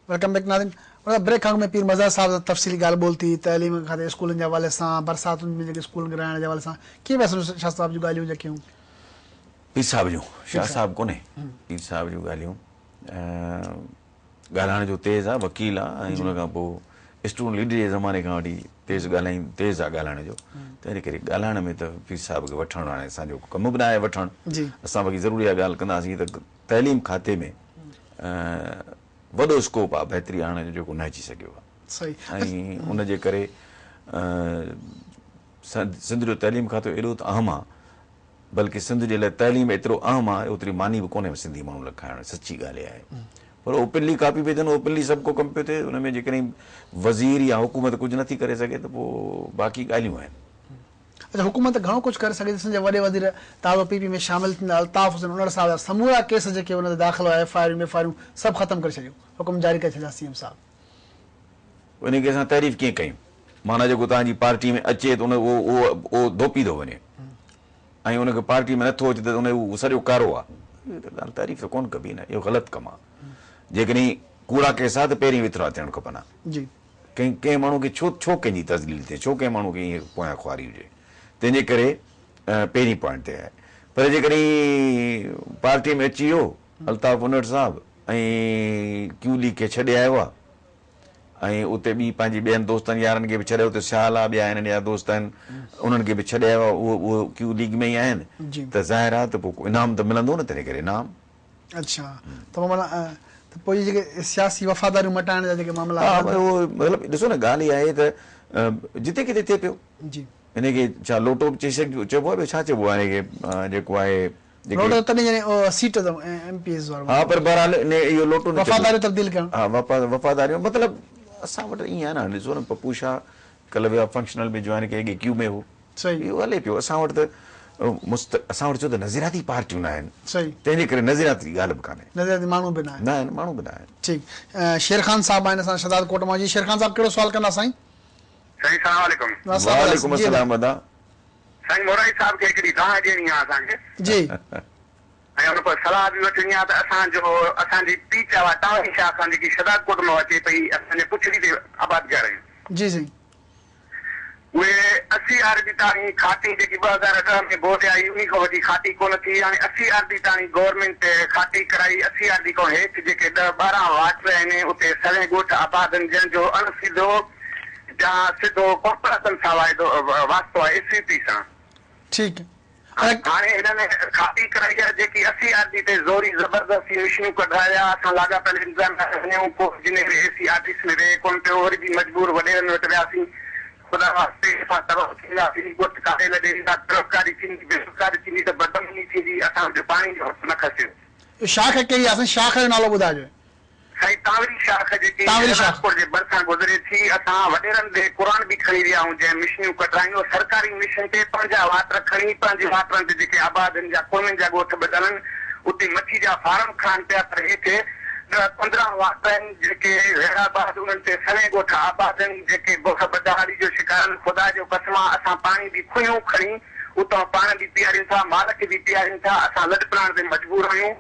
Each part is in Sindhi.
Welcome back ناظرين ان بريڪ کان اڳ ۾ پير مظهر صاحب سان تفصيلي ڳالهه ٻولهه ٿي تعليم کاتي اسڪولن جي حوالي سان برساتن ۾ جيڪي اسڪولن کي رهائڻ جي حوالي سان ڪيئن پيا سمجهو شاهه صاحب جون ڳالهيون جيڪيون پير صاحب جون شاهه صاحب ڪونهي پير صاحب جون ڳالهيون ڳالهائڻ جو تيز آ وڪيل آ ۽ ان کان پوء اسٽوڊنٽ ليڊر جي زماني کان وٺي تيز ڳالهائين تيز آ ڳالهائڻ جو تنهن ڪري ڳالهائڻ ۾ ته پير صاحب کي وٺڻ هاڻي اسان جو ڪم به ناهي وٺڻ اسان باقي ضرور اها ڳالهه ڪنداسين ته تعليم کاتي ۾ وڏو اسڪوپ آ بهتري آڻڻ جو جيڪو نه اچي سگهيو آ ۽ ان جي ڪري سنڌ جو تعليم کاتو ايڏو ته اهم آ بلڪه سنڌ جي لاء تعليم ايترو اهم آ اوتري ماني به ڪونهي سنڌي ماڻهو لاء کائڻ سچي ڳالهه اها آهي پر اوپنلي ڪاپي پئي ٿين اوپنلي سڀ ڪو ڪم پيو ٿئي ان ۾ جيڪڏهن وزير يا حڪومت ڪجهه نٿي ڪري سگهي ته پوء باقي ڳالهيون آهن. اڇا حڪومت گهڻو ڪجهه ڪري سگهي ٿي سنڌ جي وڏي وزير تازو پي پي ۾ شامل ٿيندڙ الطاف حسين انڙ صاحب جا سمورا ڪيس جيڪي ان تي داخل هيا ايف I آريون ايف آريون سڀ ختم ڪري ڇڏيون حڪم جاري ڪري ڇڏيا سي ايم صاحب. ان کي اسان تعريف ڪيئن ڪيون معنيٰ جيڪو توهان جي پارٽي ۾ اچي ته ان اهو اهو ڌوپي ٿو وڃي ۽ ان کي پارٽي ۾ نٿو اچي ته ان اهو سڄو ڪارو آ اهو ته ڳالهه تعريف ته ڪونه ڪبي نه اهو غلط ڪم آ جيڪڏهن ڪوڙا ڪيس آ ته پهرين وٿڊرا ٿيڻ کپن ها. جي. ڪنهن ڪنهن ماڻهو کي ڇو ڇو ڪنهن جي تذليل ٿئي ڇو ڪنهن ماڻهو کي ائين پويان خواري هجي تنهن جي ڪري پهرين پوائنٽ تي آهي پر جيڪڏهن پارٽي ۾ اچي ويو الطاف انڙ صاحب ۽ ڪيو ليگ کي ڇڏي آيو آهي ۽ اتي ٻي پنهنجي ٻين دوستن يارن کي به ڇڏي اتي سيال آهي ٻيا هنن جا دوست آهن انهن کي به ڇڏي آيو آهي اهو اهو ڪيو ليگ ۾ ئي آهن ته ظاهر آهي ته پوء انعام ته ملندو نه تنهن ڪري انعام اڇا ته پوء معنيٰ ته پوء اهي جيڪي سياسي وفاداريون مٽائڻ جا جيڪي معاملا ها اهو مطلب ڏسو نه ڳالهه اها آهي ته جتي ڪٿي ٿئي پيو. جي. ان کي ڇا لوٽو به چئي سگهجي چئبو آهي ٻيو ڇا چئبو آهي ان کي جيڪو آهي جيڪي لوٽو ته تڏهن جڏهن اهو سيٽ ته ايم پي ايز وارو ها پر بهرحال ان اهو لوٽو نه چئبو. وفاداريون تبديل ڪرڻ. ها وفاداريون مطلب اسان وٽ ائين آهي نه ڏسو نه پپو شاهه ڪلهه ويو آهي فنڪشنل ۾ جوائن ڪئي اڳي ڪيو ۾ هو. صحيح. اهو هلي پيو اسان وٽ ته مست اسان وٽ ڇو ته نظرياتي پارٽيون نه آهن صحيح. تنهن جي ڪري نظرياتي ڳالهه به ڪانهي. نظرياتي ماڻهو به نه آهن. نه آهن ماڻهو به نه آهن. ٺيڪ شير خان صاحب آهن اسان شهداد ڪوٽ مان جي شير خان صاحب ڪهڙو سوال ڪندا سائين. سائين سلام عليڪم. وعليڪم السلام ادا. سائين مورائي صاحب کي هڪڙي دانهن ڏيڻي آ اسان کي. جي. ۽ ان کان صلاح به وٺڻي آ ته اسان جو اسان جي پيچ آ ٽاهي شاهه کان جيڪي شهداد ڪوٽ مان اچي پئي اسان جي پڇڙي تي آبادگار آهيون. جي سائين. اهي 80 آر بي تاڻي کاٽي جيڪي 2010 ۾ بورڊ آئي انهي کان وٺي کاٽي ڪونه ٿي هاڻي 80 آر بي تاڻي گورنمينٽ کاٽي ڪرائي 80 آر بي کان هيٺ جيڪي 10 12 واٽر آهن اتي سوين ڳوٺ آباد آهن جنهن جو اڻ سڌو يا سڌو ڪارپوريشن سان واعدو واسطو آهي ايس يو پي سان. ٺيڪ هاڻي هنن کاٽي ڪرائي آهي جيڪي 80 آر ڊي تي زوري زبردستي مشينون ڪڍرايا اسان لاڳاپيل انتظاميا کي وڃون ڪو انجنيئر اي سي آفيس ۾ ويهي ڪونه پيو وري به مجبور وڏيرن وٽ وياسين خدا واسطي اسان تباهه ٿي وياسين ڳوٺ ڪاڏي لڏي ويندا بيروزگاري ٿيندي بيروزگاري ٿيندي ته بدامني ٿيندي اسان جو پاڻي جو حق نه کسيو. شاخ ڪهڙي آهي سائين شاخ جو نالو ٻڌائجو. سائين تانوري شاخ جيڪي شهدادپور جي ڀرسان گذري ٿي، اسان وڏيرن ڏي قرآن به کڻي ويا آهيون، جنهن مشنيون ڪڍرايون، اهي سرڪاري مشن تي پنهنجا واٽر کڻي پنهنجي واٽرن تي جيڪي آباد هن جا قومين جا ڳوٺ ٻڌل آهن، اتي مڇي جا فارم کڻن پيا پر هيٺ 10 15 واٽر آهن جيڪي غير آباد انهن تي سوين ڳوٺ آباد آهن جيڪي بک بدحالي جو شڪار آهن، خدا جو قسم آ اسان پاڻي به کوهيون کڻي اتان پاڻ به پياريون ٿا، مال کي به پياريون ٿا، اسان لڏپلاڻ تي مجبور آهيون،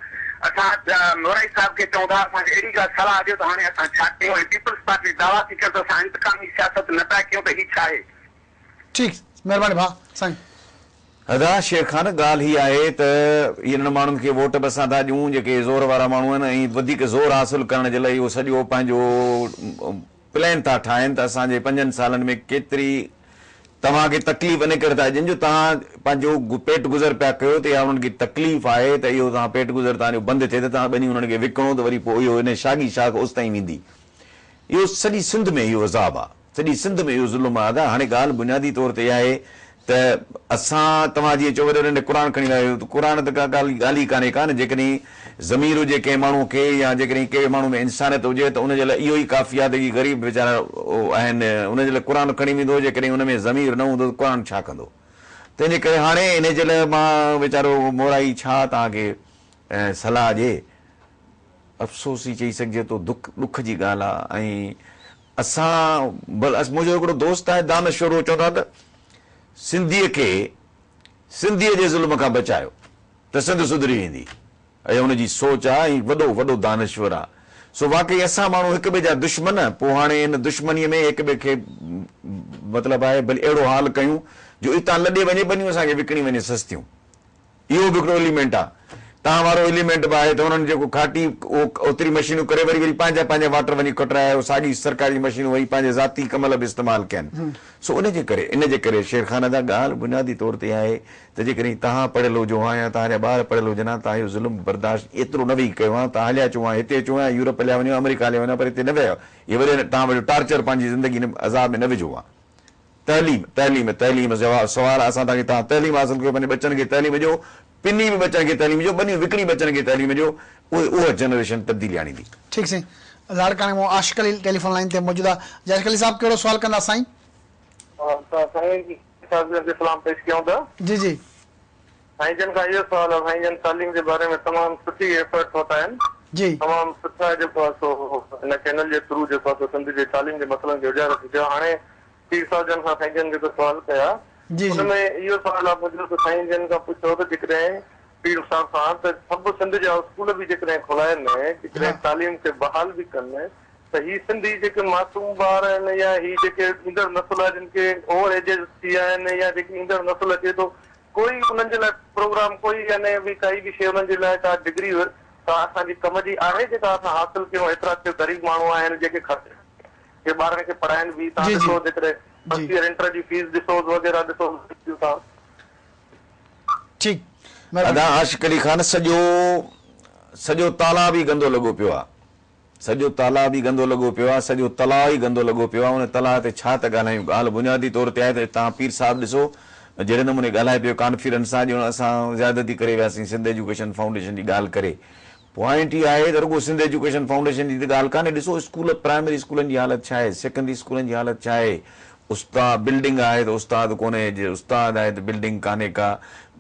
اسان مورائي صاحب کي چئون ٿا اسان کي اهڙي ڪا صلاح ڏيو ته هاڻي اسان ڇا ڪيون ۽ پيپلز پارٽي دعويٰ ٿي ڪري ته اسان انتقامي سياست نه پيا ڪيون ته هي ڇا آهي؟ ٺيڪ مهرباني ڀاء سائين. ادا شير خان ڳالهه هي آهي ته انهن ماڻهن کي ووٽ به اسان ٿا ڏيون جيڪي زور وارا ماڻهو آهن ۽ وڌيڪ زور حاصل ڪرڻ جي لاء اهو سڄو پنهنجو پلان ٿا ٺاهن ته اسان جي پنجن سالن ۾ ڪيتري توهان کي تڪليف ان ڪري ٿا ڏين جو توهان پنهنجو پيٽ گذر پيا ڪيو ته اها انهن کي تڪليف آهي ته اهو توهان پيٽ گذر توهان جو بند ٿئي ته توهان ٻني انهن کي وڪڻو ته وري پوء اهو ان شاڳي شاخ اوستائين ويندي اهو سڄي سنڌ ۾ اهو عذاب آ سڄي سنڌ ۾ اهو ظلم آ ادا هاڻي ڳالهه بنيادي طور تي اها آهي ته اسان توهان جيئن چئو وڏيرن ڏي قرآن کڻي ويا آهيو ته قرآن ته ڪا ڳالهه ڳالهه ئي ڪانهي ڪا نه جيڪڏهن ضمير هجي ڪنهن ماڻهو کي يا جيڪڏهن ڪنهن ماڻهو ۾ انسانيت هجي ته ان جي لاء اهو ئي ڪافي آهي ته هي غريب ويچارا آهن ان جي لاء قرآن کڻي ويندو جيڪڏهن ان ۾ ضمير نه هوندو ته قرآن ڇا ڪندو تنهن جي ڪري هاڻي ان جي لاء مان ويچارو مورائي ڇا توهان کي صلاح ڏي افسوس ئي چئي سگهجي ٿو دک ڏک جي ڳالهه آهي ۽ اسان منهنجو هڪڙو دوست آهي دانشور اهو چوندو آهي ته سنڌيء کي سنڌيء جي ظلم کان بچايو ته سنڌ سڌري ويندي. اها هن جي سوچ آهي ۽ وڏو وڏو دانشور آهي. سو واقعي اسان ماڻهو هڪ ٻئي جا دشمن، پوء هاڻي ان دشمنيء ۾ هڪ ٻئي کي مطلب آهي ڀلي اهڙو حال ڪيون جو اتان لڏي وڃي ٻنيون اسان کي وڪڻي وڃي سستيون. اهو به هڪڙو ايليمينٽ آ. توهان وارو ايليمينٽ به آهي ته انهن جيڪو کاٽي اهو اوتري مشينون ڪري وري وري پنهنجا پنهنجا واٽر وڃي کٽرايا اهو ساڳي سرڪاري مشينون وري پنهنجي ذاتي ڪم لاء به استعمال ڪين. سو ان جي ڪري ان جي ڪري شير خان ادا ڳالهه بنيادي طور تي آهي ته جيڪڏهن توهان پڙهيل هجو ها يا توهان جا ٻار پڙهيل هجن ها توهان اهو ظلم برداشت ايترو نه ويهي ڪيو ها توهان هليا اچو ها هتي اچو ها يورپ هليا وڃو ها آمريڪا هليا وڃو ها پر هتي نه ويهو اهي وڏي توهان وڏو ٽارچر پنهنجي زندگي عذاب ۾ نه وجهو ها. تعليم تعليم تعليم جواب سوال اسان توهان کي توهان تعليم حاصل ڪيو پنهنجي ٻچن کي تعليم ڏيو پني به ٻچن کي تعليم ڏيو ٻنيون وڪڻي ٻچن کي تعليم ڏيو اهي اها جنريشن تبديلي آڻيندي. ٺيڪ سائين لاڙڪاڻي مان عاشق علي ٽيليفون لائين تي موجود آ جي عاشق علي صاحب ڪهڙو سوال ڪندا سائين. سائين صاحب جن کي سلام پيش ڪيون ٿا. جي جي. سائين جن کان اهو سوال آهي سائين جن تعليم جي باري ۾ تمام سٺي ايفرٽ ورتا آهن. جي. تمام سٺا جيڪو آهي سو هن چينل جي ٿرو جيڪو آهي سو سنڌ جي تعليم جي مسئلن کي اجاگر ٿي ڪيو هاڻي پير صاحب جن کان سائين جن جيڪو سوال ڪيا جي ان جي. ۾ اهو سوال آهي منهنجو ته سائين جن کان پڇو ته جيڪڏهن پير صاحب کان ته سڀ سنڌ جا اسڪول به جيڪڏهن کولائن جيڪڏهن تعليم کي بحال به ڪن ته هي سنڌي جيڪي معصوم ٻار آهن يا هي جيڪي ايندڙ نسل آهي جن کي اوور ايجز ٿي ويا آهن يا جيڪي ايندڙ نسل اچي ٿو ڪوئي انهن جي لاء پروگرام ڪوئي يعني به ڪائي به شيء انهن جي لاء ڪا ڊگري ڪا اسان جي ڪم جي آهي جيڪا اسان حاصل ڪيون ايترا ته غريب ماڻهو آهن جيڪي خرچ ڪري ٻارن کي پڙهائن به توهان جي جي ڏسو جيڪڏهن جي. فرسٽ ايئر انٽر جي فيس ڏسو وغيره ڏسو توهان. ٺيڪ ادا مهرباني. عاشق علي خان سڄو سڄو تالاب ئي گندو لڳو پيو آ. سڄو تالاب ئي گندو لڳو پيو آ، سڄو تلاء ئي گندو لڳو پيو آ، ان تلاء تي ڇا ته ڳالهايون، ڳالهه بنيادي طور تي آهي ته توهان پير صاحب ڏسو جهڙي نموني ڳالهائي پيو ڪانفيڊنس سان ڄڻ اسان زيادتي ڪري وياسين سنڌ ايجوڪيشن فائونڊيشن جي ڳالهه ڪري. پوائنٽ اها آهي ته رڳو سنڌ ايجوڪيشن فائونڊيشن جي ته ڳالهه ڪانهي، ڏسو اسڪول پرائمري اسڪولن جي حالت ڇا آهي، سيڪنڊري اسڪولن جي حالت ڇا آهي، استاد بلڊنگ آهي ته استاد ڪونهي، جي استاد آهي ته بلڊنگ ڪانهي ڪا،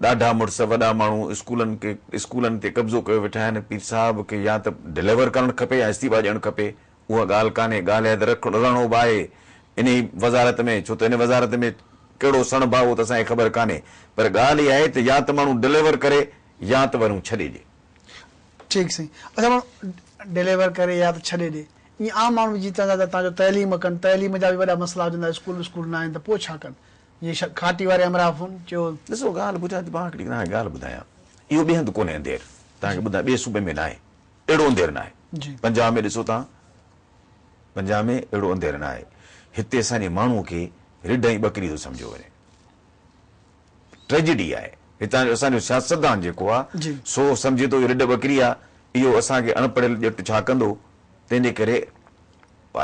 ڏاڍا مڙس وڏا ماڻهو اسڪولن کي اسڪولن تي قبضو ڪيو ويٺا آهن، پير صاحب کي يا ته ڊليور ڪرڻ کپي يا استعيفا ڏيڻ کپي، اها ڳالهه ڪانهي، ڳالهه آهي ته رک رهڻو به آهي انهي وزارت ۾ ڇو ته ان وزارت ۾ ڪهڙو سڻڀ آهي اهو ته اسان کي خبر ڪانهي پر ڳالهه اها آهي ته يا ته ماڻهو ڊليور ڪري يا ته ورهون ڇڏي ڏي. ٺيڪ سائين اڇا ماڻهو ڊليور ڪري يا ته ڇڏي ڏي ائين عام ماڻهو به جي چوندا ته تان جو تعليم ڪن تعليم جا به وڏا مسئلا هجن ٿا اسڪول وسڪول نه آهن ته پوء ڇا ڪن جيئن کاٽي واري همراهه فون چيو. ڏسو ڳالهه ٻڌايان ته مان هڪڙي توهان کي ڳالهه ٻڌايان اهو ٻئي هنڌ ڪونهي انڌير توهان کي ٻڌايان ٻئي صوبي ۾ ناهي اهڙو انڌير ناهي پنجاب ۾ ڏسو توهان پنجاب ۾ اهڙو انڌير ناهي هتي اسان جي ماڻهو کي رڍ ۽ ٻڪري ٿو سمجهيو وڃي. ٽريجڊي آهي. هتان جو اسان جو سياستدان جيڪو آ سو سمجهي ٿو اهو رڍ ٻڪري آ اهو اسان کي اڻ پڙهيل ڄٽ ڇا ڪندو تنهن جي ڪري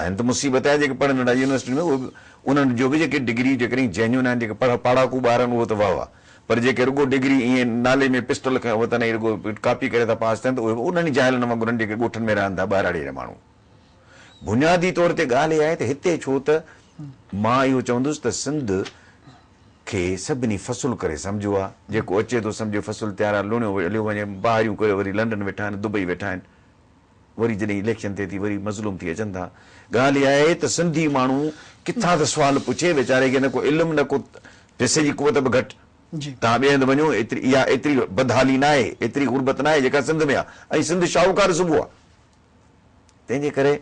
آهن ته مصيبت آهي جيڪي پڙهن ويٺا يونيورسٽين ۾ اهي به انهن جو به جيڪي ڊگري جيڪڏهن جينيون آهن جيڪي پڙها پاڙاڪو ٻار آهن اهو ته واهه واهه پر جيڪي رڳو ڊگري ائين نالي ۾ پسٽل کنيو وتن ۽ رڳو ڪاپي ڪري ٿا پاس ٿين ته اهي به انهن ئي جاهلن وانگر آهن جيڪي ڳوٺن ۾ رهن ٿا ٻهراڙي جا ماڻهو. بنيادي طور تي ڳالهه اها آهي ته هتي ڇو ته مان اهو چوندس ته سنڌ کي سڀني فصل ڪري سمجهيو آ، جيڪو اچي ٿو سمجهي فصل تيار آ، لڻيو هليو وڃي، بهاريون ڪريو وري لنڊن ويٺا آهن، دبئي ويٺا آهن، وري جڏهن اليڪشن ٿئي ٿي وري مظلوم ٿي اچن ٿا. ڳالهه اها آهي ته سنڌي ماڻهو ڪٿان ته سوال پڇي، ويچاري کي نه ڪو علم نه ڪو پئسي جي قوت به گهٽ. توهان ٻئي هنڌ وڃو ايتري اها ايتري بدحالي ناهي، ايتري غربت ناهي جيڪا سنڌ ۾ آ ۽ سنڌ شاهوڪار صوبو آ. تنهن جي ڪري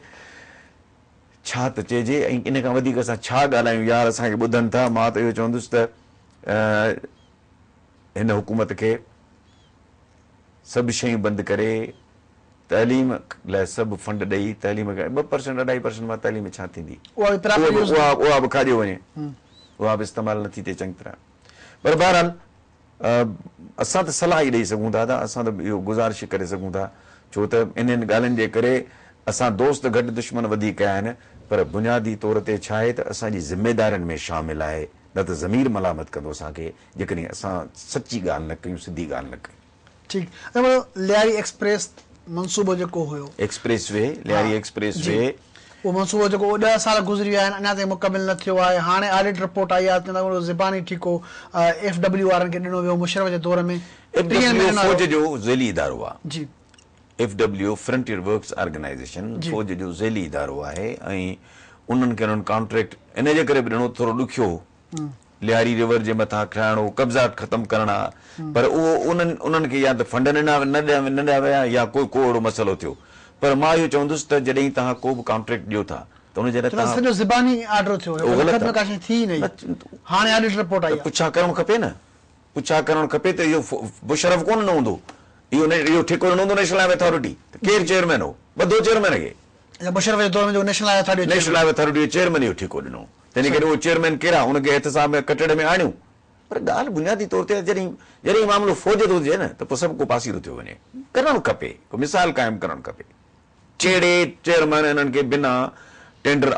ڇا ته چئجي ۽ ان کان وڌيڪ اسان ڇا ڳالهايون يار اسان کي ٻڌن ٿا مان ته اهو چوندس ته هن حڪومت کي سڀ شيون بند ڪري تعليم لاء سڀ فنڊ ڏئي تعليم کي 2% اڍائي پرسنٽ مان تعليم ڇا ٿيندي اها به کاڄيو وڃي اها به استعمال نٿي ٿئي چڱي طرح پر بهرحال اسان ته صلاح ئي ڏئي سگهون ٿا ته اسان ته اهو گذارش ئي ڪري سگهون ٿا ڇو ته انهن ڳالهين جي ڪري اسان دوست گهٽ دشمن وڌيڪ ڪيا آهن پر بنيادي طور تي ڇا آهي ته اسان جي ذميدارين ۾ شامل آهي نه ته ضمير ملامت ڪندو اسان کي جيڪڏهن اسان سچي ڳالهه نه ڪيون سڌي ڳالهه نه ڪيون. ٺيڪ ۽ لياري ايڪسپريس منصوبو جيڪو هيو. Express way, Lyari express جي وي. اهو منصوبو جيڪو اهو ڏهه سال گذري ويا آهن اڃا تائين مڪمل نه ٿيو آهي هاڻي آڊٽ رپورٽ آئي آهي چوندا اهو زباني ٺيڪو ايف ڊبليو وارن کي ڏنو ويو مشرف جي دور ۾ ايف ٽيهن ڊبليو مهينن وارو فوج جو ذيلي ادارو آهي. جي. F W frontier works organisation جي. فوج جو ذيلي ادارو آهي ۽ انهن کي انهن ڪانٽريڪٽ ان جي ڪري به ڏنو ٿورو ڏکيو هو. لياري ريور جي مٿان کڻائڻو، قبضا ختم ڪرڻا، پر اهو انهن انهن کي يا ته فنڊ ڏنا نه ڏنا ويا يا ڪو ڪو اهڙو مسئلو ٿيو. پر مان اهو چوندس ته جڏهن توهان ڪو به ڪانٽريڪٽ ڏيو ٿا ته ان جي لاء توهان سڄو زباني آرڊر ٿيو هيو لکت ۾ ڪا شيء ٿي ئي نه هئي هاڻي آڊٽ رپورٽ آئي آهي. پڇا ڪرڻ کپي نه پڇا ڪرڻ کپي ته اهو مشرف ڪونه ڏنو هوندو اهو اهو ٺيڪو ڏنو هوندو نيشنل هاء وي اٿارٽي ته ڪير چيئرمين هو ٻڌو چيئرمين کي. اڇا مشرف جي دور ۾ جيڪو نيشنل هاء وي اٿارٽي جو نيشنل هاء وي اٿارٽي جو چيئرمين اهو ٺيڪو ڏنو تنهن ڪري اهو چيئرمين ڪير آهي ان کي احتساب ۾ ڪٽهڙي ۾ آڻيون پر ڳالهه بنيادي طور تي جڏهن جڏهن معاملو فوج جو هجي نه ته پوء سڀ ڪو پاسيرو ٿيو وڃي. ڪرڻ کپي، ڪو مثال قائم ڪرڻ کپي. ڪهڙي چيئرمين انهن کي بنا ٽينڊر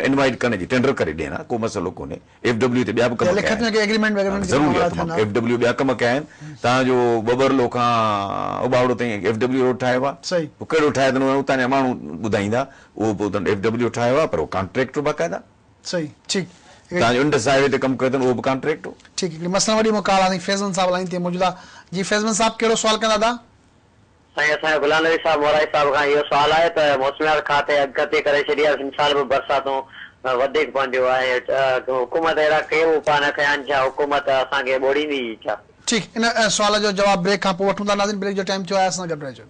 انوائيٽ ڪرڻ جي ٽينڊر ڪري ڏين ها، ڪو مسئلو ڪونهي. ايف ڊبليو تي ٻيا به ڪم ڪيا آهن. ضروري آهي تمام ايف ڊبليو ٻيا ڪم ڪيا آهن. توهان جو ٻٻرلو کان اوٻاوڙو تائين ايف ڊبليو روڊ ٺاهيو آهي. پوء ڪهڙو ٺاهيو اٿن اتان جا ماڻهو ٻڌائيندا. اهو به ايف ڊبليو ٺاهيو آهي پر اهو ڪانٽريڪٽ هو باقاعده. صحيح ٺيڪ. توهان جو انڊس هاء وي تي ڪم ڪيو اٿن اهو به ڪانٽريڪٽ هو. ٺيڪ هڪڙي مثلاً وڏي مون ڪال آندي فيض صاحب لائين تي موجود آ جي فيض صاحب ڪهڙو سوال ڪندا ادا. سائين اسان جو غلام نبي صاحب مورائي صاحب کان اهو سوال آهي ته موسميات کاتي اڳڪٿي ڪري ڇڏي آهي هن سال به برساتون وڌيڪ پونديون ۽ حڪومت اهڙا ڪي به اپاء نه کنيا آهن ڇا حڪومت اسان کي ٻوڙيندي ڇا. ٺيڪ ان سوال جو جواب بريڪ کان پوء وٺون ٿا ناظرين بريڪ جو ٽائيم ٿيو آهي اسان سان گڏ رهجو.